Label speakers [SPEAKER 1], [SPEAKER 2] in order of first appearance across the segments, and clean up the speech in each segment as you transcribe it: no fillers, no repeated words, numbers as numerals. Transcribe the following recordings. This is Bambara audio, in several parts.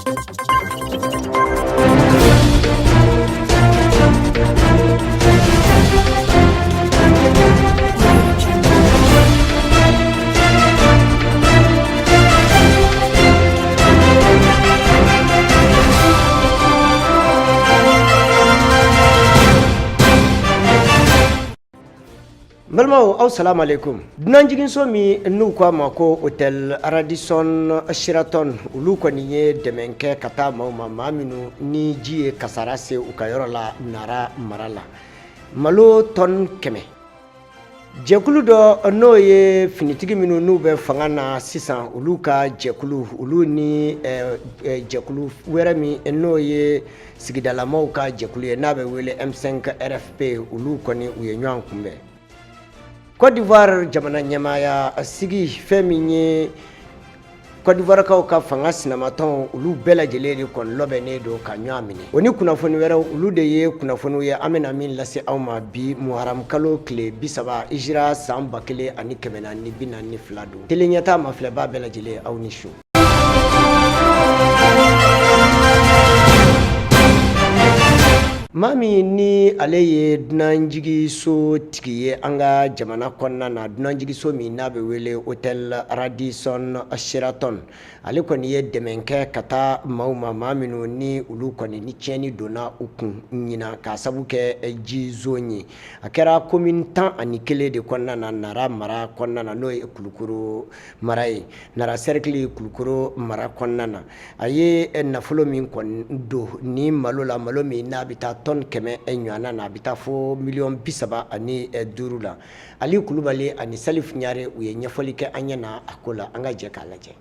[SPEAKER 1] N balimaw, aw salamu aleykum. Dunanjiginso min n'u ko a ma ko Hôtel Radisson Sheraton, olu kɔni ye dɛmɛ kɛ ka taa maaw ma, maa minnu ni ji ye kasara se u ka yɔrɔ la Nara mara la, malo tɔni 100. Jɛkulu dɔ, n'o ye finitigi minnu n'u bɛ fanga na sisan, olu ka jɛkulu, olu ni jɛkulu wɛrɛ min n'o ye sigidalamaw ka jɛkulu ye, n'a bɛ wele M5 RFP, olu kɔni u ye ɲɔgɔn kunbɛn. Côte d'Ivoire jamana ɲɛmaaya sigi, fɛn min ye Côte d'Ivoirekaw ka fanga sinamatɔn, olu bɛɛ lajɛlen de kɔni labɛnnen don ka ɲɔgɔn minɛ. O ni kunnafoni wɛrɛw, olu de ye kunnafoniw ye an bɛna min lase aw ma bi, muharam kalo tile 30, hijira san 1442 don. Tele ɲɛta ma filɛbaa bɛɛ lajɛlen, aw ni su. Maa min ni ale ye dunanjiginso tigi ye an ka jamana kɔnɔna na, dunanjiginso min n'a bɛ wele Hôtel Radisson Sheraton, ale kɔni ye dɛmɛ kɛ ka taa maaw ma, maa minnu ni olu kɔni ni tiɲɛni donna u kun ɲinan k'a sabu kɛ jizon ye. A kɛra commune 11 de kɔnɔna na, Nara mara kɔnɔna na, n'o ye Kulukoro mara ye, Nara cercle, Kulukoro mara kɔnɔna na. A ye nafolo min kɔni don ni malo la, malo min n'a bɛ taa tɔni 100 ɲɔgɔn na, a bɛ taa fo miliyɔn 35 la. Ali Kulubali ani Salif Ɲare, u ye ɲɛfɔli kɛ an ɲɛ na a ko la. An ka jɛ k'a lajɛ.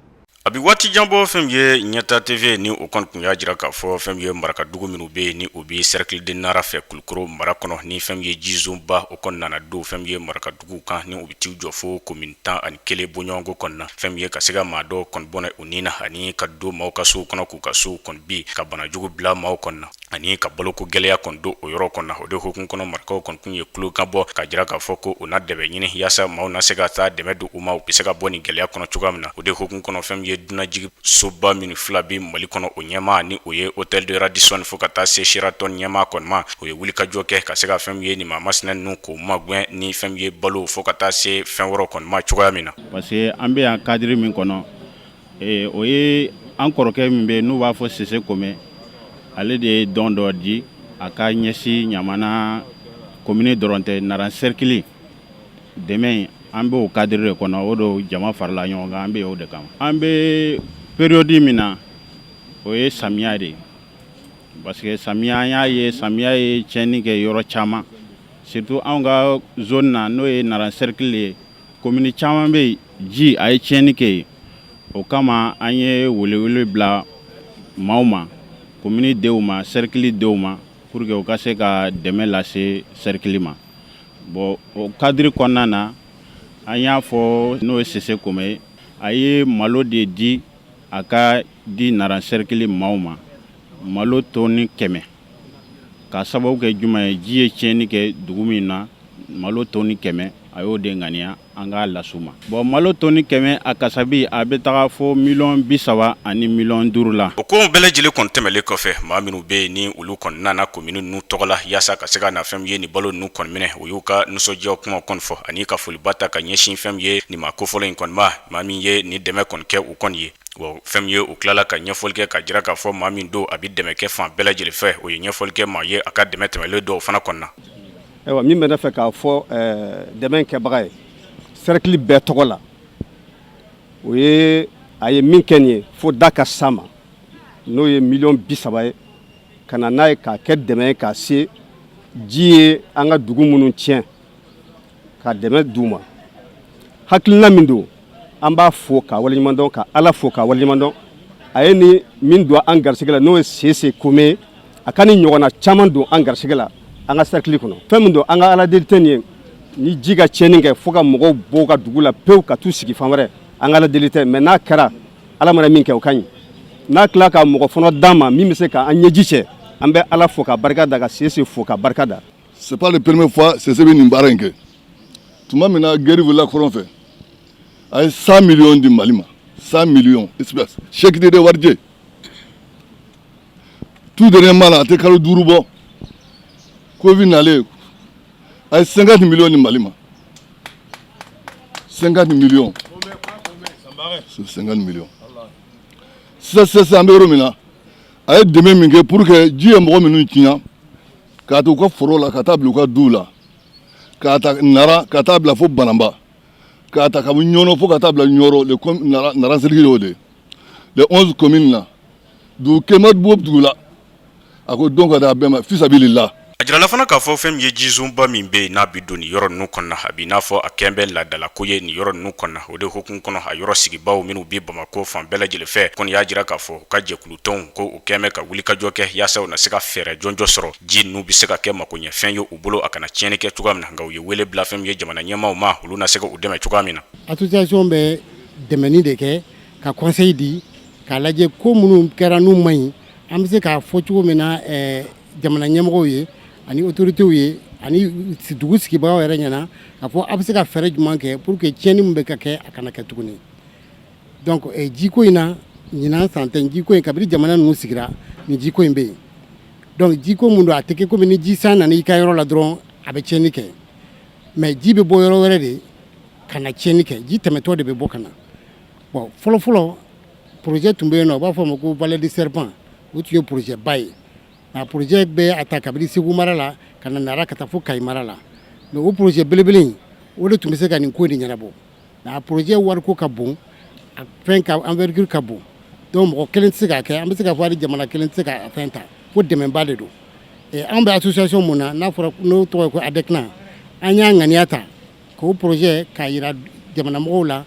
[SPEAKER 2] A bɛ waati jan bɔ, fɛn min ye Ɲɛta TV ni o kɔni tun y'a jira k'a fɔ fɛn min ye marakadugu minnu bɛ yen ni o bɛ cercle de Nara fɛ Kulukoro mara kɔnɔ, ni fɛn min ye jizonba o kɔni nana don fɛn min ye marakaduguw kan, ni u bɛ t'i jɔ fo commune 11 bɔɲɔgɔnko kɔnɔna na, fɛn min ye ka se ka maa dɔw kɔni bɔnɛ u ni na, ani ka don maaw ka sow kɔnɔ k'u ka sow kɔni bin, ka banajugu bila maaw kɔnɔ na, ani ka baloko gɛlɛya kɔni don o yɔrɔ kɔnɔ na. O de hukumu kɔnɔ, marakaw kɔni tun ye kulokan bɔ ka jira k'a fɔ ko u na dɛmɛ ɲini yaasa maaw na se ka taa dɛmɛ don u ma, u bɛ se ka bɔ nin gɛlɛya kɔnɔ cogoya min na. O de hukumu kɔnɔ, fɛn min ye dunanjigi soba minnu fila bɛ Mali kɔnɔ, o ɲɛmaa ni o ye Hôtel de Radisson fo ka taa se Sheraton ɲɛmaa kɔni ma, o ye wulikajɔ kɛ ka se ka fɛn min ye nin maa masina ninnu k'o magɛn ni fɛn min ye balo fo ka taa se fɛn wɛrɛw kɔni ma cogoya min na.
[SPEAKER 3] Parce que an bɛ yan cadre min kɔnɔ, o ye an kɔrɔkɛ min bɛ yen n'u b'a fɔ Sise Kome, ale de ye don dɔ di a ka ɲɛsin Ɲamana commune dɔrɔn tɛ, Nara cercle dɛmɛ. An b'o cadre de kɔnɔ, o don jama farala ɲɔgɔn kan, an bɛ o de kama. An bɛ période min na, o ye samiya de ye, parce que samiya, an y'a ye samiya ye tiɲɛni kɛ yɔrɔ caman, surtout anw ka zone na, n'o ye Nara cercle ye, commune caman bɛ yen, ji a ye tiɲɛni kɛ yen. O kama an ye welewele bila maaw ma, commune denw ma, cercle denw ma, pour que u ka se ka dɛmɛ lase cercle ma. Bon, o cadre kɔnɔna na, an y'a fɔ n'o ye Sise Kome ye, a ye malo de di a ka di Nara cercle maaw ma, malo tɔni 100, ka sababu kɛ jumɛn ye? Ji ye tiɲɛni kɛ dugu min na, malo tɔni 100, a y'o de ŋaniya an k'a las'u ma. Bon, malo tɔni 100, a kasabi a bɛ taga fo miliyɔn 30 ani miliyɔn 5 la.
[SPEAKER 2] O ko bɛɛ lajɛlen kɔni tɛmɛlen kɔfɛ, maa minnu bɛ yen ni olu kɔni nana commune ninnu tɔgɔ la yaasa ka se ka na fɛn min ye nin balo ninnu kɔni minɛ, o y'u ka nisɔndiya kuma kɔni fɔ, ani ka foliba ta ka ɲɛsin fɛn min ye nin maa kofɔlɔ in kɔni ma, maa min ye nin dɛmɛ kɔni kɛ u kɔni ye. Wa fɛn min ye, u tilala ka ɲɛfɔli kɛ ka jira k'a fɔ maa min don, a bɛ dɛmɛ kɛ fan bɛɛ lajɛlen fɛ. O ye ɲɛfɔli kɛ maa ye a ka dɛmɛ tɛmɛlen dɔw fana kɔnɔna na.
[SPEAKER 4] Ayiwa, min bɛ ne fɛ k'a fɔ dɛmɛ kɛbaga ye cercle bɛɛ tɔgɔ la, o ye a ye min kɛ nin ye fo da ka s'a ma, n'o ye miliyɔn 30 ye, ka na n'a ye k'a kɛ dɛmɛ ye k'a se ji ye an ka dugu minnu tiɲɛ, ka dɛmɛ d'u ma. Hakilina min don, an b'a fo k'a waleɲumandɔn, ka Ala fo k'a waleɲumandɔn. A ye ni min don an garisɛgɛ la, n'o ye Sese Kome, a ka ni ɲɔgɔnna caman don an garisɛgɛ la an ka cercle kɔnɔ. Fɛn min don, an ka Ala deli tɛ nin ye ni ji ka tiɲɛni kɛ fo ka mɔgɔw bɔ u ka dugu la pewu ka t'u sigi fan wɛrɛ, an ka Ala deli tɛ. Mais n'a kɛra, Ala mana min kɛ, o ka ɲi. N'a tila ka mɔgɔ fana d'an ma min bɛ se k'an ɲɛji cɛ, an bɛ Ala fo ka barika da, ka Sese fo ka barika da.
[SPEAKER 5] C'est pas la première fois Sese bɛ nin baara in kɛ. Tuma min na guerre wulila kɔrɔn fɛ, a ye 100 millions di Mali ma, 100 millions espèces, chèque de warijɛ. Tout dernièrement la, a tɛ kalo 5 bɔ, Covid nalen, a ye 50 millions di Mali ma. 50 millions, 50 millions. Sisan sisan, an bɛ yɔrɔ min na, a ye dɛmɛ min kɛ pour que ji ye mɔgɔ minnu tiɲɛ k'a ta u ka foro la ka taa bila u ka duw la, k'a ta Nara ka taa bila fo Banamba, k'a ta ka bɔ Ɲɔnɔ fo ka taa bila Ɲɔrɔ, le Nara cercle y'o de ye, les 11 communes na, dugu kɛmɛ bɔ dugu la, a ko don ka di a bɛɛ ma fisabilila.
[SPEAKER 2] A jirala fana k'a fɔ fɛn min ye jizonba min bɛ yen, n'a bɛ don nin yɔrɔ ninnu kɔnɔna, a b'i n'a fɔ a kɛn bɛ laadalako ye nin yɔrɔ ninnu kɔnɔna. O de hukumu kɔnɔ, a yɔrɔ sigibaw minnu bɛ Bamakɔ fan bɛɛ lajɛlen fɛ kɔni y'a jira k'a fɔ u ka jɛkulutɔnw ko u kɛn bɛ ka wulikajɔ kɛ yaasa u na se ka fɛɛrɛ jɔnjɔn sɔrɔ, ji ninnu bɛ se ka kɛ makoɲɛfɛn ye u bolo, a kana tiɲɛni kɛ cogoya min na. Nka u ye wele bila fɛn min ye jamana ɲɛmaaw ma, olu na se ka u dɛmɛ cogoya min na.
[SPEAKER 6] Association bɛ dɛmɛni de kɛ, ka conseil di, k'a lajɛ ko minnu kɛra n'u man ɲi, an bɛ se k'a fɔ cogo min na jamana ɲɛmɔgɔw ye ani autorités ye ani dugu sigibagaw yɛrɛ ɲɛna, k'a fɔ a bɛ se ka fɛɛrɛ jumɛn kɛ pour que tiɲɛni min bɛ ka kɛ, a kana kɛ tuguni. Donc jiko in na, ɲinan san tɛ. Jiko in, kabini jamana ninnu sigira, nin jiko in bɛ yen. Donc jiko mun don, a tɛ kɛ komi ni ji san nana i ka yɔrɔ la dɔrɔn, a bɛ tiɲɛni kɛ, mais ji bɛ bɔ yɔrɔ wɛrɛ de ka na tiɲɛni kɛ. Ji tɛmɛtɔ de bɛ bɔ ka na. Bon, fɔlɔ fɔlɔ, projet tun bɛ yen nɔ, u b'a fɔ a ma ko Vallée du Serpent. O tun ye projet ba ye. A projet bɛ a ta kabini Segu mara la ka na Nara, ka taa fo Kayi mara la. Mais o projet belebele in, o de tun bɛ se ka nin ko de ɲɛnabɔ. Mais a projet wariko ka bon, a fɛn ka envergure ka bon, donc mɔgɔ kelen tɛ se k'a kɛ. An bɛ se k'a fɔ hali jamana kelen tɛ se ka fɛn ta, fo dɛmɛba de don. An bɛ association mun na, n'a fɔra n'o tɔgɔ ye ko ADECNA, an y'a ŋaniya ta k'o projet k'a yira jamanamɔgɔw la.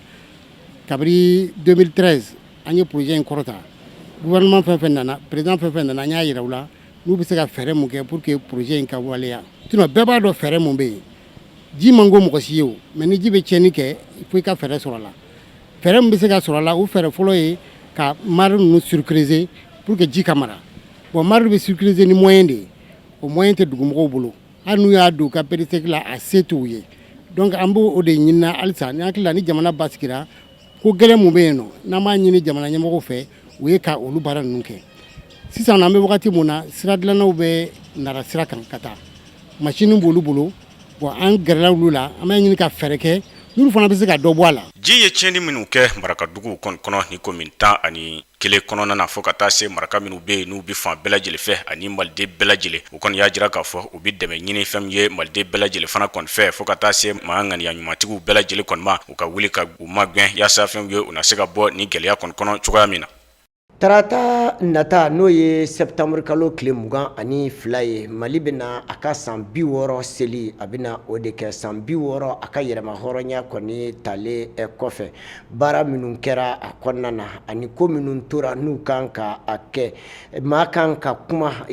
[SPEAKER 6] Kabini 2013, an ye projet in kɔrɔta. Gouvernement fɛn fɛn nana, président fɛn fɛn nana, an y'a yira u la n'u bɛ se ka fɛɛrɛ mun kɛ pour que projet in ka waleya. Sinon bɛɛ b'a dɔn fɛɛrɛ mun bɛ yen. Ji man go mɔgɔ si ye o, mais ni ji bɛ tiɲɛni kɛ, fo i ka fɛɛrɛ sɔrɔ a la. Fɛɛrɛ min bɛ se ka sɔrɔ a la, o fɛɛrɛ fɔlɔ ye ka mare ninnu surcreuser pour que ji ka mara. Bon, mare bɛ surcreuser ni moyen de ye, o moyen tɛ dugumɔgɔw bolo. Hali n'u y'a don u ka périphérique la, a se t'u ye. Donc an b'o o de ɲinina halisa. Ni hakili la, ni jamana basigila, ko gɛlɛn mun bɛ yen nɔ, n'an b'a ɲini jamana ɲɛmɔgɔw fɛ, u ye ka olu baara ninnu kɛ. Sisan an bɛ wagati mun na, sira dilannaw bɛ Nara sira kan ka taa, masini b'olu bolo. Bon, an gɛrɛla olu la, an b'a ɲini ka fɛɛrɛ kɛ n'olu fana bɛ se ka dɔ bɔ a la.
[SPEAKER 2] Ji ye tiɲɛni minnu kɛ marakaduguw kɔni kɔnɔ ni commune 11 kɔnɔna na, fo ka taa se maraka minnu bɛ yen n'u bɛ fan bɛɛ lajɛlen fɛ ani maliden bɛɛ lajɛlen, u kɔni y'a jira k'a fɔ u bɛ dɛmɛ ɲini fɛn min ye maliden bɛɛ lajɛlen fana kɔni fɛ, fo ka taa se maa ŋaniya ɲumantigiw bɛɛ lajɛlen kɔni ma, u ka wuli ka u magɛn yaasa fɛn ye u na se ka bɔ ni gɛlɛya kɔni kɔnɔ cogoya min na.
[SPEAKER 1] Tarata nata, n'o ye septembre kalo tile 22 ye, Mali bɛna a ka san 60 seli. A bɛna o de kɛ, san 60 a ka yɛrɛma hɔrɔnya kɔni talen kɔfɛ. Baara minnu kɛra a kɔnɔna na ani ko minnu tora n'u kan ka a kɛ, maa kan ka kuma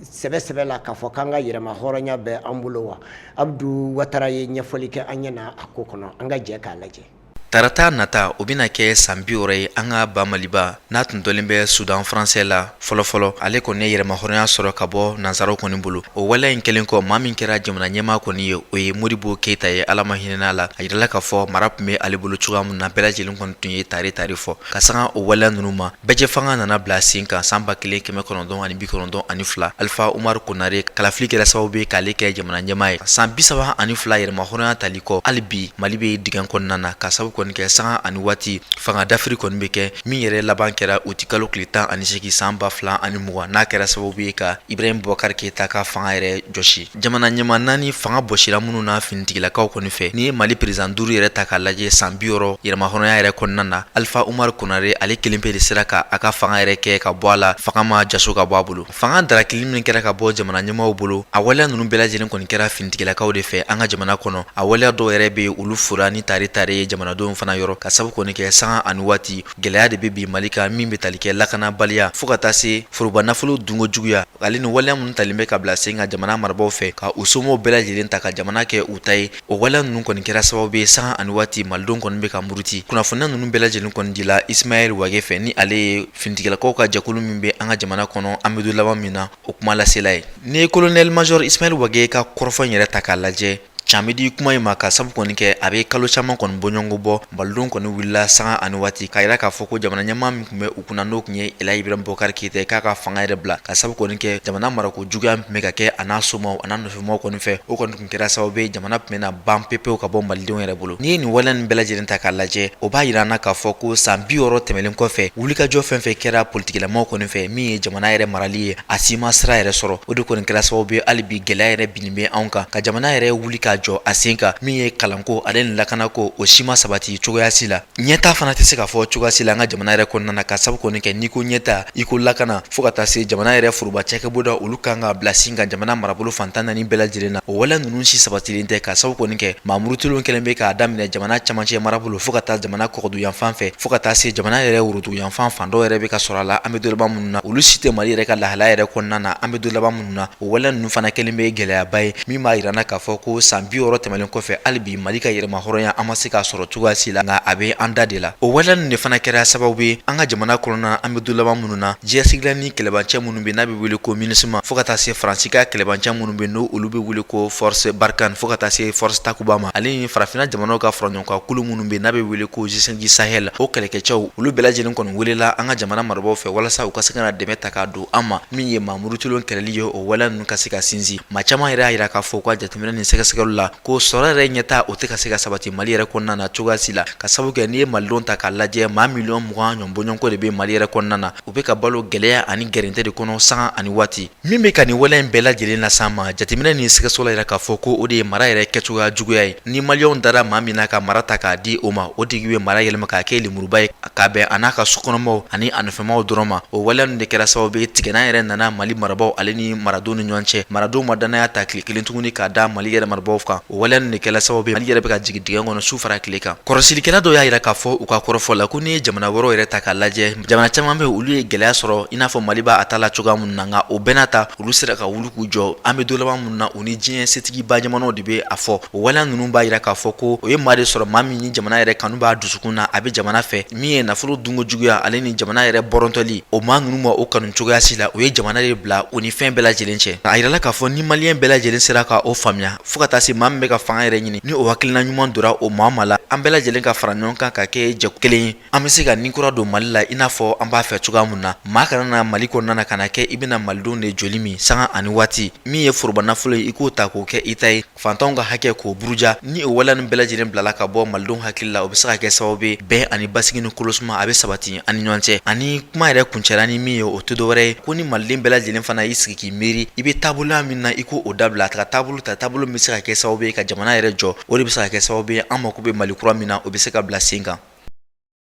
[SPEAKER 1] sɛbɛ sɛbɛ la k'a fɔ k'an ka yɛrɛma hɔrɔnya bɛ an bolo wa? Abdu Watara ye ɲɛfɔli kɛ an ɲɛna a ko kɔnɔ. An ka jɛ k'a lajɛ.
[SPEAKER 7] Tarata nata, o bɛna kɛ san 60 ye an ka ba Maliba n'a tun dɔlen bɛ Soudan français la fɔlɔfɔlɔ, ale kɔni ye yɛrɛmahɔrɔnya sɔrɔ ka bɔ nansaraw kɔni bolo. O waleya in kɛlen kɔ, maa min kɛra jamana ɲɛmaa kɔni ye, o ye Modibo Keyita ye. Ala ma hinɛna la. A yirala k'a fɔ mara tun bɛ ale bolo cogoya min na, bɛɛ lajɛlen kɔni tun ye tare tare fɔ ka sanga o waleya ninnu ma. Bɛɛjɛ fanga nana bila sen kan san 1992. Alifa Umaru Konare kalafili kɛra sababu ye k'ale kɛ jamana ɲɛmaa ye. San 32 yɛrɛmahɔrɔnya tali kɔ, hali bi Mali bɛ dingɛ kɔnɔna na, ka sababu kɔni kɛ sanga ani waati fanga dafiri kɔni bɛ kɛ, min yɛrɛ laban kɛra uti kalo tile 18 san 2020, n'a kɛra sababu ye ka Ibrahim Boubacar Keita ka fanga yɛrɛ jɔsi. Jamana ɲɛmaa naani fanga bɔsira minnu na finitigilakaw kɔni fɛ. N'i ye Mali président duuru yɛrɛ ta k'a lajɛ san 60 yɛrɛmahɔrɔnya yɛrɛ kɔnɔna na, Alifa Umaru Konare ale kelen pe de sera ka a ka fanga yɛrɛ kɛ ka bɔ a la, fanga ma jaso ka bɔ a bolo. Fanga darakili min kɛra ka bɔ jamana ɲɛmaaw bolo, a waleya ninnu bɛɛ lajɛlen kɔni kɛra finitigilakaw de fɛ an ka jamana kɔnɔ. A waleya dɔw yɛrɛ bɛ yen, olu fora ni tare tare ye jamanadenw fana yɔrɔ, ka sababu kɔni kɛ sanga ani waati gɛlɛya de bɛ bi Mali kan, min bɛ tali kɛ lakanabaliya fo ka taa se foroba nafolo dunko juguya, ale ni waleya minnu talen bɛ ka bila sen kan jamana marabaaw fɛ, ka u somɔgɔw bɛɛ lajɛlen ta ka jamana kɛ u ta ye. O waleya ninnu kɔni kɛra sababu ye sanga ani waati malidenw kɔni bɛ ka muruti. Kunnafoniya ninnu bɛɛ lajɛlen kɔni dila Ismaël Wagué fɛ, ni ale ye finitigilakaw ka jɛkulu min bɛ an ka jamana kɔnɔ an bɛ don laban min na, o kuma lasela ye. N'i ye colonel major Ismaël Wagué ka kɔrɔfɔ in yɛrɛ ta k'a lajɛ, Can bɛ di kuma in ma ka sabu kɔni kɛ a bɛ kalo caman kɔni bɔɲɔgɔnko bɔ. Malidenw kɔni wulila sanga ani waati k'a jira k'a fɔ ko jamana ɲɛmaa min tun bɛ u kunna, n'o tun ye Elhaji Ibrahim Boubacar Keita ye, k'a ka fanga yɛrɛ bila, ka sabu kɔni kɛ jamana marako juguya min tun bɛ ka kɛ a n'a somaw a n'a nɔfɛmaw kɔni fɛ. O kɔni tun kɛra sababu ye jamana tun bɛna ban pepewu ka bɔ malidenw yɛrɛ bolo. N'i ye nin waleya nin bɛɛ lajɛlen ta k'a lajɛ, o b'a jira an na k'a fɔ ko san 60 tɛmɛnen kɔfɛ, wulikajɔ fɛn fɛn kɛra politikilamaw kɔni fɛ min ye jamana yɛrɛ marali ye, a si ma sira yɛrɛ sɔrɔ. O de kɔni kɛra sababu ye hali bi gɛlɛya yɛrɛ binnen bɛ anw kan ka jamana yɛrɛ wuli k'a jɔ a sen kan. Min ye kalanko ale ni lakanako, o si ma sabati cogoya si la. Ɲɛta fana tɛ se ka fɔ cogoya si la an ka jamana yɛrɛ kɔnɔna na, ka sabu kɔni kɛ n'i ko ɲɛta, i ko lakana, fo ka taa se jamana yɛrɛ foroba cakɛbonda, olu kan ka bila sen kan jamana marabolo fan 14 bɛɛ lajɛlen na. O waleya ninnu si sabatilen tɛ, ka sabu kɔni kɛ maa murutilenw kɛlen bɛ k'a daminɛ jamana camancɛ marabolo fo ka taa jamana kɔgɔduguyanfan fɛ, fo ka taa se jamana yɛrɛ woroduguyanfan fan dɔw yɛrɛ bɛ ka sɔrɔ a la. An bɛ don laban minnu na, olu si tɛ Mali yɛrɛ ka lahalaya yɛrɛ kɔnɔna na. An bɛ don laban minnu na, o waleya ninnu fana kɛlen bɛ gɛlɛyaba ye min b'a jira an na k'a fɔ ko san 60 tɛmɛnen kɔfɛ, hali bi Mali ka yɛrɛmahɔrɔnya an ma se k'a sɔrɔ cogoya si la, nka a bɛ an da de la. O waleya ninnu de fana kɛra sababu ye an ka jamana kɔnɔna, an bɛ don laban minnu na, diɲɛ ni kɛlɛbancɛ minnu bɛ n'a bɛ wele ko MINUSMA, fo ka taa se Faransi ka kɛlɛbancɛ minnu bɛ n'o olu bɛ wele ko Force Barkhane, fo ka taa se Force Takuba ma, ale ni farafinna jamanaw ka faraɲɔgɔnkan kulu minnu bɛ n'a bɛ wele ko G5 Sahel, o kɛlɛkɛcɛw olu bɛɛ lajɛlen kɔni welela an ka jamana marabaaw fɛ walasa u ka se ka na dɛmɛ ta k'a don an ma min ye maa murutilenw kɛlɛli ye. O waleya ninnu ka se ka sinsin. Maa caman yɛrɛ y'a jira k'a fɔ u ka jateminɛ ni sɛgɛsɛgɛli la ko sɔrɔ yɛrɛ ɲɛta, o tɛ ka se ka sabati Mali yɛrɛ kɔnɔna na cogoya si la, ka sabu kɛ n'i ye malidenw ta k'a lajɛ, maa miliyɔn 20 ɲɔgɔn bɔɲɔgɔnko de bɛ Mali yɛrɛ kɔnɔna na. U bɛ ka balo gɛlɛya ani gɛrɛntɛ de kɔnɔ sanga ani waati. Min bɛ ka nin waleya in bɛɛ lajɛlen las'an ma, jateminɛ ni sɛgɛsɛgɛli y'a jira k'a fɔ ko o de ye mara yɛrɛ kɛcogoya juguya ye. Ni maliyɛnw dara maa min na ka mara ta k'a di o ma, o tigi bɛ mara yɛlɛma k'a kɛ lemuruba ye k'a bɛn a n'a ka sokɔnɔmaaw ani a nɔfɛmaaw dɔrɔn ma. O waleya ninnu de kɛra sababu ye tigɛnna yɛrɛ nana Mali marabaaw ale ni maradenw ni ɲɔgɔn cɛ. Maradenw ma dannaya ta tile kelen tuguni k'a da Mali yɛrɛ marabaaw kan. O waleya ninnu de kɛra sababu ye Mali yɛrɛ bɛ ka jigin dingɛ kɔnɔ su fara tile kan. Kɔrɔsilikɛla dɔw y'a jira k'a fɔ u ka kɔrɔfɔ la ko n'i ye jamana wɛrɛw yɛrɛ ta k'a lajɛ, jamana caman bɛ olu ye gɛlɛya sɔrɔ i n'a fɔ Mali b'a ta la cogoya minnu na, nka o bɛɛ n'a ta olu sera ka wuli k'u jɔ. An bɛ don laban minnu na, u ni diɲɛ setigiba jamanaw de bɛ a fɔ. O waleya ninnu b'a jira k'a fɔ ko o ye maa de sɔrɔ, maa min ni jamana yɛrɛ kanu b'a dusukun na, a bɛ jamana fɛ. Min ye nafolo dunko juguya ale ni jamana yɛrɛ bɔrɔntɔli, o maa ninnu ma o kanu cogoya si la. O ye jamana de bila u ni fɛn bɛɛ lajɛlen cɛ. A yirala k'a fɔ ni maliyɛn bɛɛ lajɛlen sera ka o faamuya, fo ka taa se maa min bɛ ka fanga yɛrɛ ɲini, ni o hakilina ɲuman donna o maa ma la, an bɛɛ lajɛlen ka fara ɲɔgɔn kan ka kɛ jɛkulu kelen ye, an bɛ se ka ni kura don Mali la i n'a fɔ an b'a fɛ cogoya min na. Maa kana na Mali kɔnɔna na ka na kɛ i bɛna malidenw de joli min sanga ani waati. Min ye foroba nafolo ye, i k'o ta k'o kɛ i ta ye, fantanw ka hakɛ k'o buruja. Ni o waleya ninnu bɛɛ lajɛlen bilala ka bɔ malidenw hakili la, o bɛ se ka kɛ sababu ye bɛn ani basigi ni kolosuma a bɛ sabati an ni ɲɔgɔn cɛ. Ani kuma yɛrɛ kuncɛra ni min ye, o tɛ dɔwɛrɛ ye ko ni maliden bɛɛ lajɛlen fana y'i sigi k'i miiri, i bɛ taaboloya min na, i k'o dabila ka taabolo ta, taabolo min bɛ se ka kɛ sababu ye ka jamana yɛrɛ jɔ. O de bɛ se ka kɛ sababu ye an mako bɛ Mali kura min na, o bɛ se ka bila sen kan.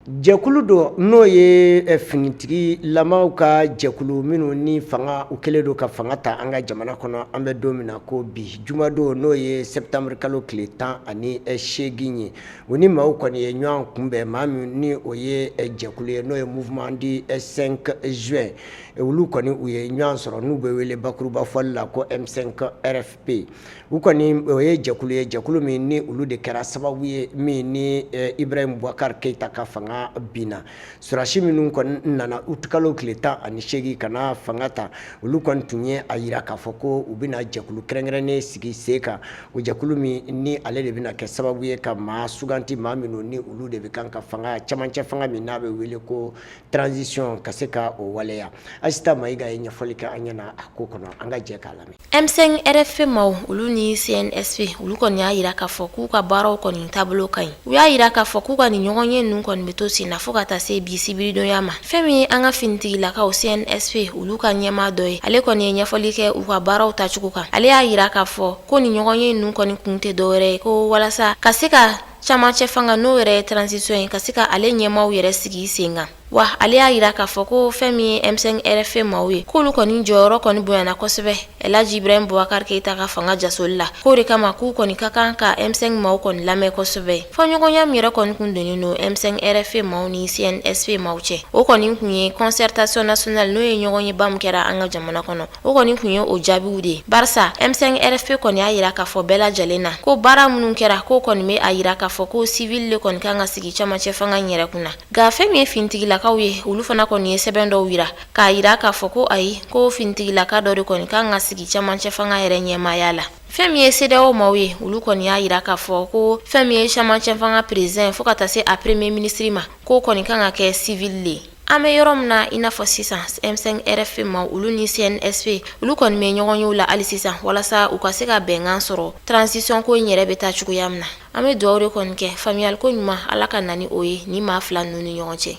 [SPEAKER 1] Jɛkulu dɔ n'o ye finitigilamaw ka jɛkulu minnu ni fanga u kɛlen don ka fanga ta an ka jamana kɔnɔ, an bɛ don min na ko bi jumadon, n'o ye septembre kalo tile 18 ye, u ni maaw kɔni ye ɲɔgɔn kunbɛn. Maa min ni o ye jɛkulu ye n'o ye mouvement du 5 juin, olu kɔni u ye ɲɔgɔn sɔrɔ, n'u bɛ wele bakuruba fɔli la ko M5 RFP. U kɔni o ye jɛkulu ye, jɛkulu min ni olu de kɛra sababu ye min ni Ibrahim Boubacar Keita ka fanga binna. Sɔrɔdasi minnu kɔni nana utikalo tile 18 ka na fanga ta, olu kɔni tun ye a jira k'a fɔ ko u bɛna jɛkulu kɛrɛnkɛrɛnnen sigi sen kan, o jɛkulu min ni ale de bɛna kɛ sababu ye ka maa suganti, maa minnu ni olu de bɛ kan ka fanga camancɛ fanga min n'a bɛ wele ko transition ka se ka o waleya. Asita Mayiga ye ɲɛfɔli kɛ an ɲɛna a ko kɔnɔ, an ka jɛ k'a lamɛn.
[SPEAKER 8] M5 RFP maaw, olu ni CNSP, olu kɔni y'a jira k'a fɔ k'u ka baaraw kɔni taabolo ka ɲi. U y'a jira k'a fɔ k'u ka nin ɲɔgɔnye ninnu kɔni bɛ to sen na fo ka taa se bi sibiridonya ma. Fɛn min ye an ka finitigilakaw CNSP, olu ka ɲɛmaa dɔ ye, ale kɔni ye ɲɛfɔli kɛ u ka baaraw taacogo kan. Ale y'a jira k'a fɔ ko nin ɲɔgɔnye ninnu kɔni kun tɛ dɔwɛrɛ ye ko walasa ka se ka camancɛ fanga, n'o yɛrɛ ye transition ye, ka se ka ale ɲɛmaaw yɛrɛ sigi sen kan. Wa ale y'a jira k'a fɔ ko fɛn min ye M5 RFP maaw ye, k'olu kɔni jɔyɔrɔ kɔni bonyana kosɛbɛ Elhaji Ibrahim Boubacar Keita ka fanga jasoli la, k'o de kama k'u kɔni ka kan ka M5 maaw kɔni lamɛn kosɛbɛ. Fɔɲɔgɔnya min yɛrɛ kɔni kun donnen don M5 RFP maaw ni CNSP maaw cɛ, o kɔni kun ye concertation nationale, n'o ye ɲɔgɔnyeba min kɛra an ka jamana kɔnɔ, o kɔni kun ye o jaabiw de ye. Barisa M5 RFP kɔni y'a jira k'a fɔ bɛɛ lajɛlen na ko baara minnu kɛra, k'o kɔni bɛ a jira k'a fɔ ko civil de kɔni kan ka sigi camancɛ fanga in yɛrɛ kunna. Nka fɛn min ye finitigilakaw finitigilakaw ye, olu fana kɔni ye sɛbɛn dɔw yira k'a yira k'a fɔ ko ayi, ko finitigilaka dɔ de kɔni kan ka sigi camancɛ fanga yɛrɛ ɲɛmaaya la. Fɛn min ye CEDEAO maaw ye, olu kɔni y'a yira k'a fɔ ko fɛn min ye camancɛ fanga président fo ka taa se a premier ministre ma, k'o kɔni kan ka kɛ civil le ye. An bɛ yɔrɔ min na i n'a fɔ sisan, M5 RFP maaw, olu ni CNSP, olu kɔni bɛ ɲɔgɔnyew la hali sisan walasa u ka se ka bɛnkan sɔrɔ transition ko in yɛrɛ bɛ taa cogoya min na. An bɛ dugawu de kɔni kɛ, faamuyaliko ɲuman, Ala ka na ni o ye ni maa fila ninnu ni ɲɔgɔn cɛ.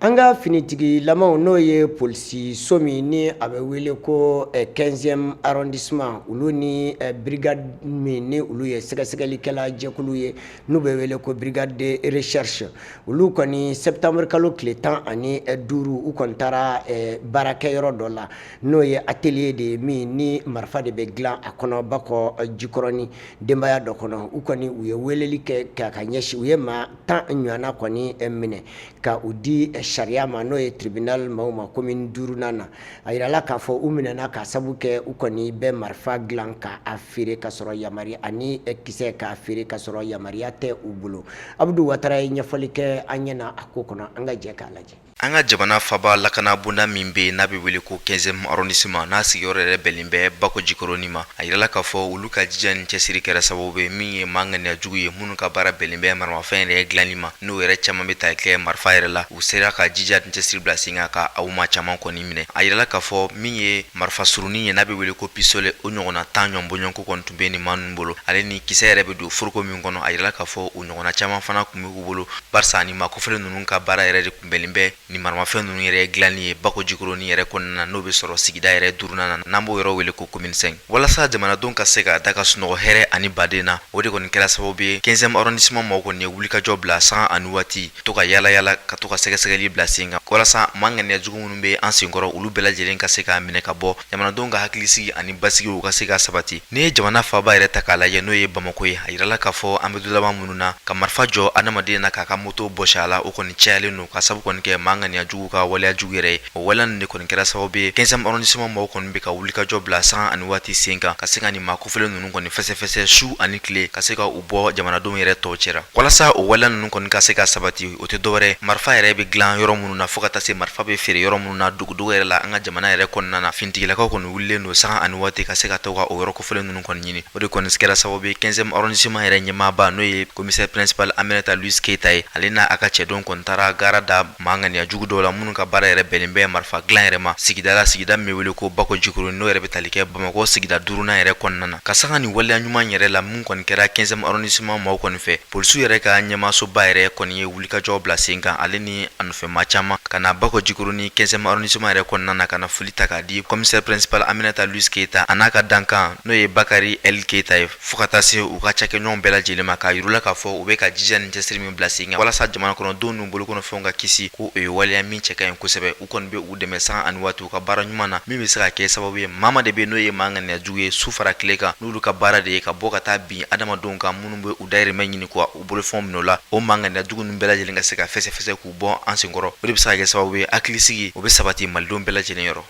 [SPEAKER 1] An ka finitigilamaw, n'o ye polisiso min ni a bɛ wele ko 15e arrondissement, olu ni brigade min ni olu ye sɛgɛsɛgɛlikɛla jɛkulu ye, n'u bɛ wele ko brigade de recherche, olu kɔni septembre kalo tile 15, u kɔni taara baarakɛyɔrɔ dɔ la, n'o ye atelier de ye min ni marifa de bɛ dilan a kɔnɔ, Bakɔ Jikɔrɔni, denbaya dɔ kɔnɔ. U kɔni u ye weleli kɛ ka ɲɛsin, u ye maa 10 ɲɔgɔnna kɔni minɛ ka u di sariya ma, n'o ye tribunal maaw ma commune duurunan na. A yirala k'a fɔ u minɛna ka sabu kɛ u kɔni bɛ marifa dilan ka a feere ka sɔrɔ yamaruya ani kisɛ k'a feere ka sɔrɔ yamaruya tɛ u bolo. Abudu Watara ye ɲɛfɔli kɛ an ɲɛna a ko kɔnɔ, an ka jɛ k'a lajɛ.
[SPEAKER 7] An ka jamana faba lakana bonda min bɛ yen n'a bɛ wele ko 15e arrondissement, n'a sigiyɔrɔ yɛrɛ bɛnnen bɛ Bakɔ Jikɔrɔni ma, a yirala k'a fɔ olu ka jija ni cɛsiri kɛra sababu ye min ye maa ŋaniya jugu ye minnu ka baara bɛnnen bɛ maramafɛn yɛrɛ dilanni ma, n'o yɛrɛ caman bɛ tali kɛ marifa yɛrɛ la. U sera ka jija ni cɛsiri bila sen kan ka aw maa caman kɔni minɛ. A yirala k'a fɔ min ye marifa surunin ye n'a bɛ wele ko pistolet, o ɲɔgɔnna 10 ɲɔgɔn bɔɲɔgɔnko kɔni tun bɛ nin maa ninnu bolo, ale ni kisɛ yɛrɛ bɛ don foroko min kɔnɔ. A yirala k'a fɔ o ɲɔgɔnna caman fana tun bɛ u bolo, barisa ni maa kofɔlen ninnu ka baara yɛrɛ de tun bɛnnen bɛ ni maramafɛn ninnu yɛrɛ dilanni ye Bakɔ Jikɔrɔni yɛrɛ kɔnɔna na, n'o bɛ sɔrɔ sigida yɛrɛ duurunan na, n'an b'o yɔrɔ wele ko commune 5. Walasa jamanadenw ka se ka da ka sunɔgɔ hɛrɛ ani baden na, o de kɔni kɛra sababu ye 15e arrondissement mɔgɔw kɔni ye wulikajɔ bila sanga ani waati, to ka yala yala ka to ka sɛgɛsɛgɛli bila sen kan, walasa maa ŋaniya jugu minnu bɛ an senkɔrɔ, olu bɛɛ lajɛlen ka se ka minɛ ka bɔ, jamanadenw ka hakilisigi ani basigi u ka se ka sabati. N'i ye jamana faaba yɛrɛ ta k'a lajɛ, n'o ye Bamakɔ ye, a yirala k'a fɔ an bɛ don laban minnu na, ka marifa jɔ adamaden na k'a ka moto bɔsi a la, o kɔni cayalen don ka sabu kɔni kɛ maa ŋaniya jugu ka waleya jugu yɛrɛ ye. O waleya ninnu de kɔni kɛra sababu ye 15e arrondissement mɔgɔw kɔni bɛ ka wulikajɔ bila sanga ani waati sen kan, ka se ka nin maa kofɔlen ninnu kɔni fɛsɛfɛsɛ su ani tile, ka se ka u bɔ jamanadenw yɛrɛ tɔw cɛra. Walasa o waleya ninnu kɔni ka se ka sabati, o tɛ dɔwɛrɛ, marifa yɛrɛ bɛ dilan yɔrɔ minnu na, fo ka taa se marifa bɛ feere yɔrɔ minnu na dogodogo yɛrɛ la an ka jamana yɛrɛ kɔnɔna na, finitigilakaw kɔni wulilen don sanga ani waati ka se ka to ka o yɔrɔ kofɔlen ninnu kɔni ɲini. O de kɔni kɛra sababu ye 15e arrondissement yɛrɛ ɲɛmaaba, n'o ye commissaire principal Aminata Louise Keita ye, ale n'a a ka cɛdenw kɔni taara gaara da maa ŋaniya jugu dɔw la minnu ka baara yɛrɛ bɛnnen bɛ marifa dilan yɛrɛ ma sigida la, sigida min bɛ wele ko Bakɔ Jikɔrɔni, n'o yɛrɛ bɛ tali kɛ Bamakɔ sigida duurunan yɛrɛ kɔnɔna na. Ka sanga nin waleya ɲuman yɛrɛ la min kɔni kɛra 15e arrondissement maaw kɔni fɛ, polisiw yɛrɛ ka ɲɛmaasoba yɛrɛ kɔni ye wulikajɔ bila sen kan, ale ni a nɔfɛmaa caman, ka na Bakɔ Jikɔrɔni 15e arrondissement yɛrɛ kɔnɔna na, ka na foli ta k'a di commissaire principal Aminata Louise Keita a n'a ka dankan, n'o ye Bakari El Keita ye, fo ka taa se u ka cakɛɲɔgɔn bɛɛ lajɛlen ma, k'a yir'u la k'a fɔ u bɛ ka jija ni cɛsiri min bila sen kan walasa jamana kɔnɔdenw n'u bolokɔnɔfɛnw ka kisi, ko o ye waleya min cɛ ka ɲi kosɛbɛ. U kɔni bɛ u dɛmɛ sanga ani waati u ka baara ɲuman na, min bɛ se ka kɛ sababu ye maa de bɛ n'o ye maa ŋaniya jugu ye su fara tile kan, n'olu ka baara de ye ka bɔ ka taa bin adamadenw kan minnu bɛ u dayirimɛ ɲini k' u bolofɛnw minɛ u la, o maa ŋaniya jugu ninnu bɛɛ lajɛlen ka se ka fɛsɛfɛsɛ k'u bɔ an senkɔrɔ. O de bɛ se ka kɛ sababu ye hakilisigi o bɛ sabati malidenw bɛɛ lajɛlen yɔrɔ.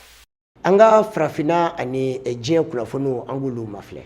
[SPEAKER 1] An ka farafinna ani diɲɛ kunnafoniw, an k'olu mafilɛ.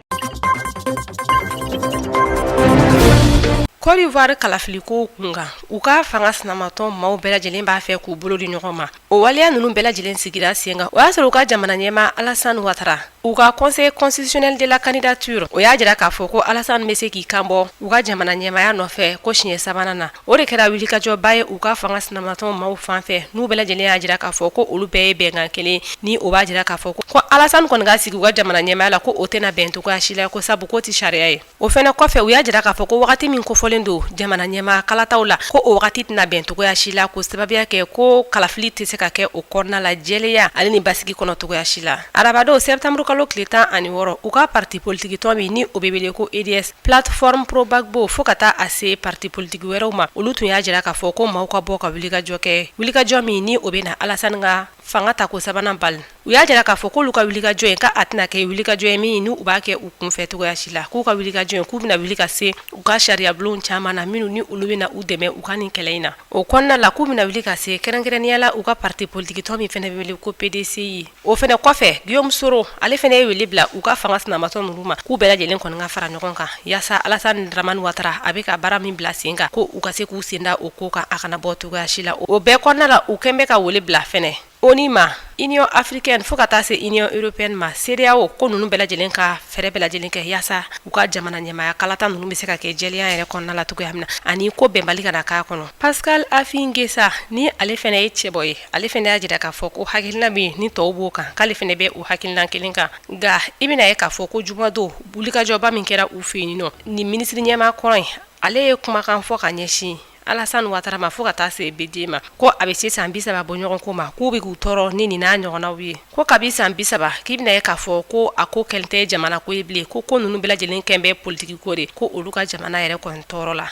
[SPEAKER 9] Côte d'Ivoire kalafiliko kunkan, u ka fanga sinamatɔn maaw bɛɛ lajɛlen b'a fɛ k'u bolo di ɲɔgɔn ma. O waleya ninnu bɛɛ lajɛlen sigira sen kan, o y'a sɔrɔ u ka jamana ɲɛmaa Alassane Ouattara, u ka conseil constitutionnel de la candidature, o y'a jira k'a fɔ ko Alassane bɛ se k'i kan bɔ u ka jamana ɲɛmaaya nɔfɛ ko siɲɛ sabanan na. O de kɛra wulikajɔba ye u ka fanga sinamatɔn maaw fan fɛ, n'u bɛɛ lajɛlen y'a jira k'a fɔ ko olu bɛɛ ye bɛnkan kelen ni o b'a jira k'a fɔ ko Alassane kɔni ka sigi u ka jamana ɲɛmaaya la, ko o tɛna bɛn cogoya si la, ko sabu k'o tɛ sariya ye. O fana kɔfɛ, u y'a jira k'a fɔ ko wagati min kofɔlen don jamana ɲɛmaa kalataw la, ko o wagati tɛna bɛn cogoya si la, ko sababuya kɛ ko kalafili tɛ se ka kɛ o kɔnɔna la jɛlenya ale ni basigi kɔnɔ cogoya si la. Arabadon septembre kalo tile 16, u ka parti politiki tɔn min ni o bɛ wele ko EDS, plateforme pro Gbagbo, fo ka taa a se parti politiki wɛrɛw ma, olu tun y'a jira k'a fɔ ko maaw ka bɔ ka wulikajɔ kɛ, wulikajɔ min ni o bɛ na Alassane ka fanga tako sabanan bali. U y'a jira k'a fɔ k'olu ka wulikajɔ in k'a tɛna kɛ wulikajɔ ye min n'u b'a kɛ u kunfɛ cogoya si la, k'u ka wulikajɔ in k'u bɛna wuli ka se u ka sariyabulon caman na minnu ni olu bɛna u dɛmɛ u ka nin kɛlɛ in na. O kɔnɔna la k'u bɛna wuli ka se kɛrɛnkɛrɛnnenya la u ka parti politique tɔn min fana bɛ wele ko PDCI. O fana kɔfɛ, Guillaume Soro ale fana ye wele bila u ka fanga sinamatɔn ninnu ma k'u bɛɛ lajɛlen kɔni ka fara ɲɔgɔn kan yaasa Alassane Dramane Ouattara a bɛ ka baara min bila sen kan ko u ka se k'u sen da o ko kan, a kana bɔ cogoya si la. O bɛɛ kɔnɔna la, u kɛn bɛ ka wele bila fana ONU ma, Union africaine fo ka taa se Union européenne ma, CEDEAO, ko ninnu bɛɛ lajɛlen ka fɛɛrɛ bɛɛ lajɛlen kɛ yaasa u ka jamana ɲɛmaaya kalata ninnu bɛ se ka kɛ jɛlenya yɛrɛ kɔnɔna la cogoya min na, ani ko bɛnbali kana k'a kɔnɔ. Pascal Affi N'Guessan ni ale fana ye cɛbɔ ye, ale fana y'a jira k'a fɔ ko hakilina min ni tɔw b'o kan, k'ale fana bɛ o hakilina kelen kan. Nka i bɛna ye k'a fɔ ko jumadon wulikajɔba min kɛra u fɛ yen nɔ, ni minisiri ɲɛmaa kɔrɔ in ale ye kumakan fɔ ka ɲɛsin Alassane Ouattara ma fo ka taa se Bédié ma, ko a bɛ se san 30 bɔ ɲɔgɔn ko ma, k'u bɛ k'u tɔɔrɔ ni nin n'a ɲɔgɔnnaw ye, ko kabi san 30 k'i bɛna ye k'a fɔ ko a ko kɛlen tɛ jamana ko ye bilen, ko ko ninnu bɛɛ lajɛlen kɛn bɛ politiki ko de, ko olu ka jamana yɛrɛ kɔni tɔɔrɔ la.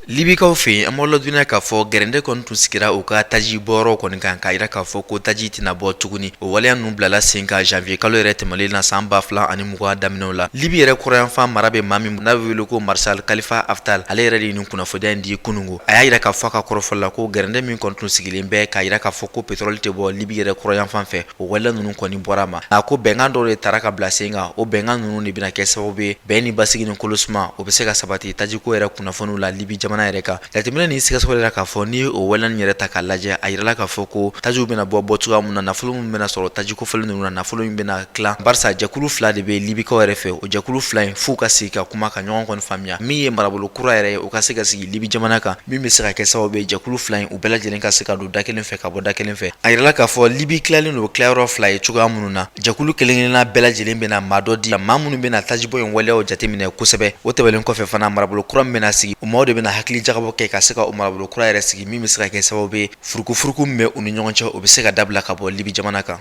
[SPEAKER 7] Libikaw fɛ yen, an b'aw ladɔnniya k'a fɔ gɛrɛndɛ kɔni tun sigira u ka taji bɔyɔrɔ kɔni kan k'a jira k'a fɔ ko taji tɛna bɔ tuguni. O waleya ninnu bilala sen kan janvier kalo yɛrɛ tɛmɛnen na san 2020 daminɛw la. Libi yɛrɛ kɔrɔnyanfan mara bɛ maa min n'a bɛ wele ko Maréchal Khalifa Haftar, ale yɛrɛ de ye nin kunnafoniya in di kunungo. A y'a jira k'a fɔ a ka kɔrɔfɔ la ko gɛrɛndɛ min kɔni tun sigilen bɛ k'a jira k'a fɔ ko pétrole tɛ bɔ Libi yɛrɛ kɔrɔnyanfan fɛ, o waleya ninnu kɔni bɔra a ma. A ko bɛnkan dɔw de tara ka bila sen kan, o bɛnkan ninnu de bɛna kɛ sababu ye bɛn ni basigi ni kolosuma o bɛ se ka sabati tajiko yɛrɛ kunnafoniw la Libi jamana yɛrɛ kan. Jateminɛ ni sɛgɛsɛgɛli la k'a fɔ n'i ye o waleya nin yɛrɛ ta k'a lajɛ, a yirala k'a fɔ ko tajiw bɛna bɔ bɔ cogoya min na, nafolo min bɛna sɔrɔ tajiko fɔlen ninnu na, nafolo in bɛna tilan, barisa jɛkulu fila de bɛ Libikaw yɛrɛ fɛ. O jɛkulu fila in, f'u ka sigi ka kuma ka ɲɔgɔn kɔni faamuya, min ye marabolo kura yɛrɛ ye, o ka se ka sigi Libi jamana kan, min bɛ se ka kɛ sababu ye jɛkulu fila in u bɛɛ lajɛlen ka se ka don da kelen fɛ ka bɔ da kelen fɛ. A yirala k'a fɔ Libi tilalen don tilayɔrɔ fila ye cogoya minnu na, jɛkulu kelenkelenna bɛɛ lajɛlen bɛna maa dɔ di, maa minnu bɛna tajibɔ in waleyaw jateminɛ kosɛbɛ. O tɛmɛnen kɔfɛ fana, marabolo kura min bɛna sigi, o maaw de bɛna hakili jagabɔ kɛ ka se ka o marabolo kura yɛrɛ sigi, min bɛ se ka kɛ sababu ye furukufuruku min bɛ u ni ɲɔgɔn cɛ, o bɛ se ka dabila ka bɔ Libi jamana kan.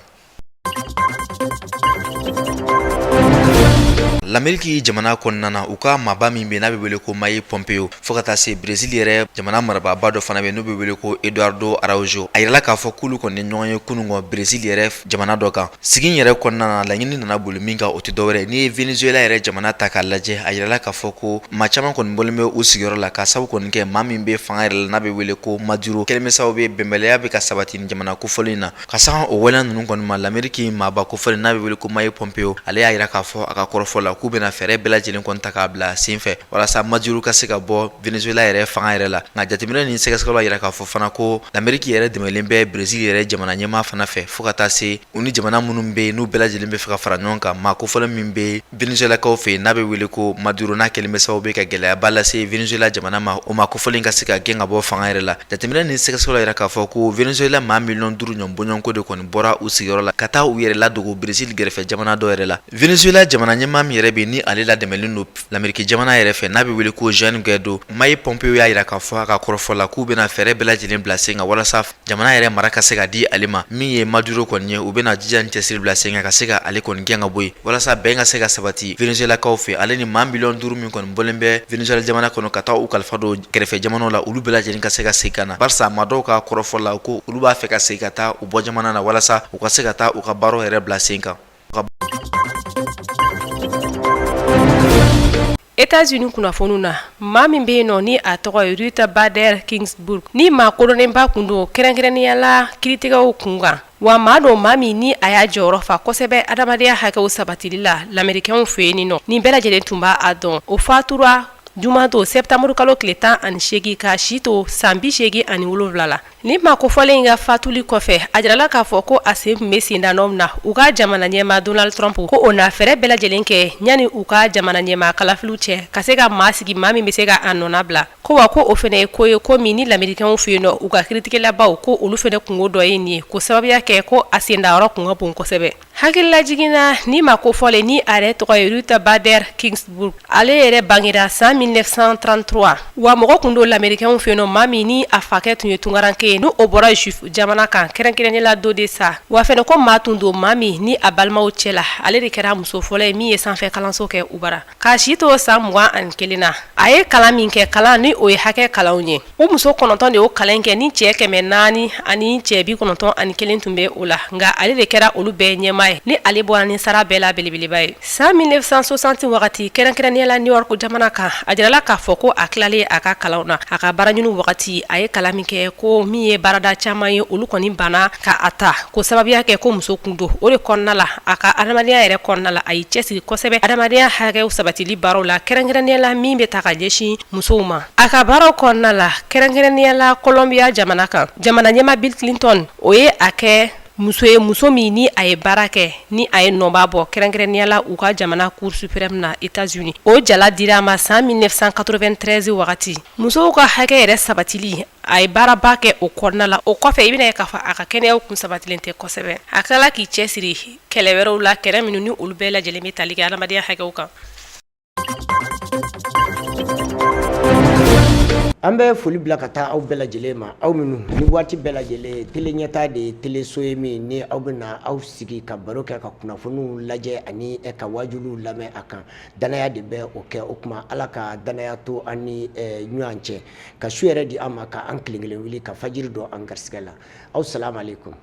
[SPEAKER 7] Lameriki jamana kɔnɔna na, u ka maaba min bɛ n'a bɛ wele ko Mike Pompeo, fo ka taa se Brésil yɛrɛ jamana marabaaba dɔ fana bɛ n'o bɛ wele ko Eduardo Araujo, a yirala k'a fɔ k'olu kɔni ɲɔgɔn ye kunun kɔ Brésil yɛrɛ jamana dɔ kan. Sigi yɛrɛ kɔnɔna na, laɲini nana boli min kan, o tɛ dɔwɛrɛ, n'i ye Venezuela yɛrɛ jamana ta k'a lajɛ, a yirala k'a fɔ ko maa caman kɔni bɔlen bɛ u sigiyɔrɔ la ka sababu kɔni kɛ maa min bɛ fanga yɛrɛ la n'a bɛ wele ko Maduro, kɛlen bɛ sababu ye bɛnbaliya bɛ ka sabati nin jamana kofɔlen in na. Ka sanga o waleya ninnu kɔni ma, Lameriki maaba kofɔlen n'a bɛ wele ko Mike Pompeo, ale y'a yira k'a fɔ a ka kɔrɔfɔ la k'u bɛna fɛɛrɛ bɛɛ lajɛlen kɔni ta k'a bila sen fɛ walasa Maduro ka se ka bɔ Venezuela yɛrɛ fanga yɛrɛ la. Nka jateminɛ ni sɛgɛsɛgɛliw y'a yira k'a fɔ fana ko Lameriki yɛrɛ dɛmɛlen bɛ Brésil yɛrɛ jamana ɲɛmaa fana fɛ, fo ka taa se u ni jamana minnu bɛ yen n'u bɛɛ lajɛlen bɛ fɛ ka fara ɲɔgɔn kan, maa kofɔlen min bɛ Venezuelakaw fɛ yen n'a bɛ wele ko Maduro, n'a kɛlen bɛ sababu ye ka gɛlɛyaba lase Venezuela jamana ma, o maa kofɔlen ka se ka gɛn ka bɔ fanga yɛrɛ la. Jateminɛ ni sɛgɛsɛgɛliw y'a yira k'a fɔ ko Venezuela maa 5 miliyɔn ɲɔgɔn bɔɲɔgɔnko de kɔni bɔra u sigiyɔrɔ la ka taa u yɛrɛ ladogo Brésil gɛrɛfɛ jamana dɔ yɛrɛ la. Venezuela jamana ɲɛmaa min yɛrɛ bɛ ni ale ladɛmɛlen don Lameriki jamana yɛrɛ fɛ n'a bɛ wele ko Juan Guaido, Mike Pompeo y'a yira k'a fɔ a ka kɔrɔfɔ la k'u bɛna fɛɛrɛ bɛɛ lajɛlen bila sen kan walasa jamana yɛrɛ mara ka se ka di ale ma. Min ye Maduro kɔni ye, u bɛna jija ni cɛsiri bila sen kan ka se ka ale kɔni gɛn ka bɔ yen walasa bɛn ka se ka sabati Venezuelakaw fɛ, ale ni maa 5 miliyɔn min kɔni bɔlen bɛ Venezuela jamana kɔnɔ ka taa u kalifa don kɛrɛfɛ jamanaw la, olu bɛɛ lajɛlen ka se ka segin ka na, barisa maa dɔw ka kɔrɔfɔ la ko olu b'a fɛ ka segin ka taa u bɔ jamana na walasa u ka se ka taa u ka baaraw yɛrɛ bila sen kan.
[SPEAKER 9] États-Unis kunnafoniw na, maa min bɛ yen nɔ ni a tɔgɔ ye Ruth Bader Ginsburg, ni maa kodɔnnenba kun don kɛrɛnkɛrɛnnenya la kiiritigɛw kunkan, wa maa don maa min ni a y'a jɔyɔrɔ fa kosɛbɛ adamadenya hakɛw sabatili la lamerikɛnw fɛ yen nɔ, ni bɛɛ lajɛlen tun b'a a dɔn, o fatura jumadon septembre kalo tile 18 ka si to san 87 la. Ni maa kofɔlen in ka fatuli kɔfɛ, a jirala k'a fɔ ko a sen tun bɛ senda nɔ min na, u ka jamana ɲɛmaa Donald Trump ko o na fɛɛrɛ bɛɛ lajɛlen kɛ yanni u ka jamana ɲɛmaa kalafiliw cɛ ka se ka maa sigi, maa min bɛ se ka a nɔna bila, ko wa ko o fana ye ko ye ko min ni lamerikɛnw fɛ yen nɔ, u ka kiiritigɛlabaw ko olu fana kunko dɔ ye nin ye, ko sababuya kɛ ko a sendayɔrɔ kun ka bon kosɛbɛ. Hakililajigin na ni maa kofɔlen ni a yɛrɛ tɔgɔ ye Ruth Bader Ginsburg, ale yɛrɛ bangera san 1933, wa mɔgɔ tun don lamerikɛnw fɛ yen, maa min ni a fakɛ tun ye tunkaranke ye, ni o bɔra juif jamana kan, kɛrɛnkɛrɛnnenya la d'Odessa. Wa fɛnɛ ko maa tun don maa min ni a balimaw cɛ la, ale de kɛra muso fɔlɔ ye min ye sanfɛ kalanso kɛ u bara. K'a si to san 21 na, a ye kalan min kɛ, kalan ni o ye hakɛ kalanw ye, u muso 9 de y'o kalan kɛ, ni cɛ 400 ani cɛ 91 tun bɛ o la, nka ale de kɛra olu bɛɛ ɲɛmaa ye, ni ale bɔra ni sara bɛɛ la belebeleba ye. San 1960 wagati, kɛrɛnkɛrɛnnenya la New York jamana kan, a jirala k'a fɔ ko a tilalen a ka kalanw na, a ka baaraɲini wagati, a ye kalan min kɛ, ko min ye baarada caman ye, olu kɔni banna ka a ta ko sababuya kɛ ko muso kun don. O de kɔnɔna la, a ka adamadenya yɛrɛ kɔnɔna la, a y'i cɛsiri kosɛbɛ adamadenya hakɛw sabatili baaraw la, kɛrɛnkɛrɛnnenya la min bɛ ta ka ɲɛsin musow ma. A ka baaraw kɔnɔna la, kɛrɛnkɛrɛnnenya la Colombia jamana kan, jamana ɲɛmaa Bill Clinton, o ye a kɛ muso ye, muso min ni a ye baara kɛ, ni a ye nɔba bɔ, kɛrɛnkɛrɛnnenya la u ka jamana Cour suprême na États-Unis. O jala dira a ma san 1993 wagati. Musow ka hakɛ yɛrɛ sabatili, a ye baaraba kɛ o kɔnɔna la. O kɔfɛ, i bɛna ye k'a fɔ a ka kɛnɛya kun sabatilen tɛ kosɛbɛ. A tilala k'i cɛsiri kɛlɛ wɛrɛw la, kɛlɛ minnu ni olu bɛɛ lajɛlen bɛ tali kɛ adamadenya hakɛw kan.
[SPEAKER 1] An bɛ foli bila ka taa aw bɛɛ lajɛlen ma, aw minnu ni waati bɛɛ lajɛlen tele ɲɛtaa de ye teleso ye min ni aw bɛna aw sigi ka baro kɛ, ka kunnafoniw lajɛ ani ka waajuliw lamɛn a kan. Danaya de bɛ o kɛ. O tuma, Ala ka danaya to an ni ɲɔgɔn cɛ, ka su yɛrɛ di an ma, ka an kelen kelen wuli ka fajiri don an garisɛgɛ la. Aw salamu aleykum.